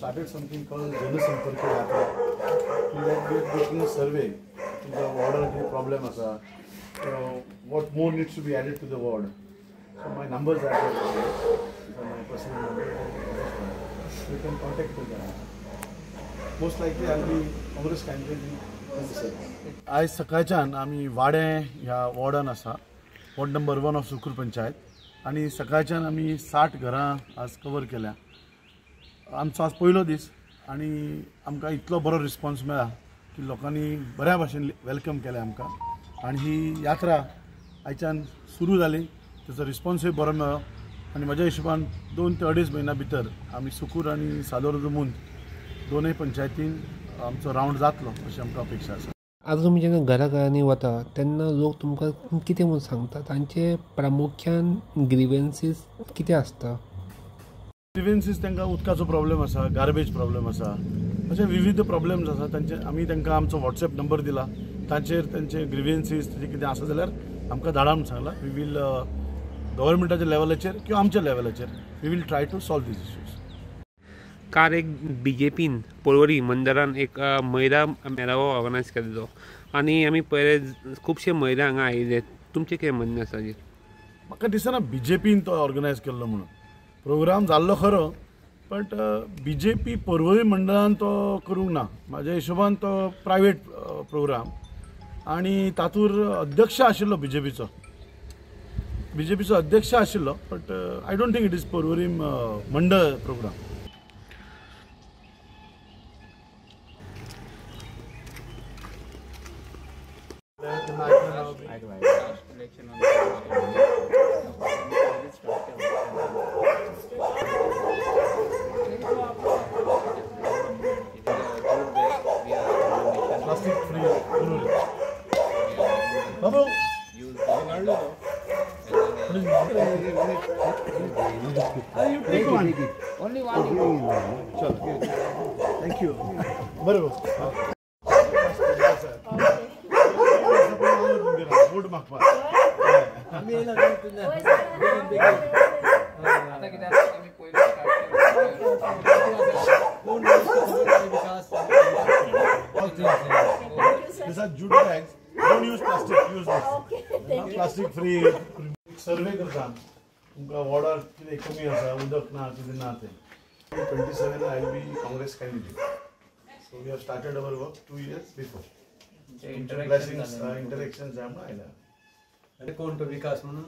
started something called Jansampark Yatra. In that we are making a survey तुमच्या वॉर्डार कितें problem आसा, what more needs to be added to the ward. So my numbers are my personal number, you can contact with them. Most likely I will be Congress candidate in 27. आयज सकाळच्यान आमी वाडें ह्या वॉर्डान आसा, ward number 1 of Sukur panchayat, आनी सकाळच्यान आमी 60 घरां आज cover केल्या. आमचो आज पयलो दीस आनी आमकां इतलो बरो रिस्पॉन्स मेळ्ळा की लोकांनी बऱ्या भाशेन welcome केलें आमकां. आनी ही यात्रा आयच्यान सुरू जाली, ताचो रिस्पॉन्सूय बरो मेळ्ळो. आनी म्हज्या हिशोबान 2 ते 2.5 म्हयन्या भितर आमी सुकूर आनी सादोर मुंद दोनूय पंचायतीन आमचो रावंड जातलो अशी आमकां अपेक्षा आसा. आज तुमी जेन्ना घरा घरांनी वता तेन्ना लोक तुमकां कितें म्हूण सांगता, तांचे प्रामुख्यान ग्रिवेन्सीस कितें आसता? ग्रिवेन्सीस तांकां उदकाचो प्रॉब्लेम आसा, गार्बेज प्रॉब्लेम आसा, अशे विविध प्रॉब्लेम्स आसा तांचे. आमी तांकां आमचो वॉट्सएप नंबर दिला, तांचेर तांचे ग्रिवेन्सीस तांचे कितें आसा जाल्यार आमकां धाडा म्हूण सांगलां. We will गव्हर्मेंटाच्या लेवलाचेर किंवा आमच्या लेवलाचेर we will try to solve these issues. काल एक बीजेपीन पर्वरी मंदरान एक महिला मेळावो ऑर्गनायज केल्लो आनी आमी पळयले खुबशे महिला हांगा आयिल्ले, तुमचें कितें म्हणणें आसा? म्हाका दिसना बीजेपीन तो ऑर्गनायज केल्लो म्हणून. प्रोग्राम जाल्लो खरो, बट बीजेपी पर्वरी मंडळान तो करूंक ना. म्हाज्या हिशोबान तो प्रायवेट प्रोग्राम आनी तातूंत अध्यक्ष आशिल्लो बीजेपीचो, बीजेपीचो अध्यक्ष आशिल्लो, but I don't think it is Porvorim मंडळ programme. Plastic free. Babu. You take one. Only one. Chalo. Thank you. बरोबर. These are jute bags. Don't use plastic. Use this. Okay, thank you. Plastic free. Survey करता तुमकां वॉर्डार कितें कमी आसा, उदक ना, कितें ना तें. 27 I will be Congress candidate. So we have started our work 2 years before. Blessings, interactions जाय म्हणून आयला. कोण तो विकास म्हणून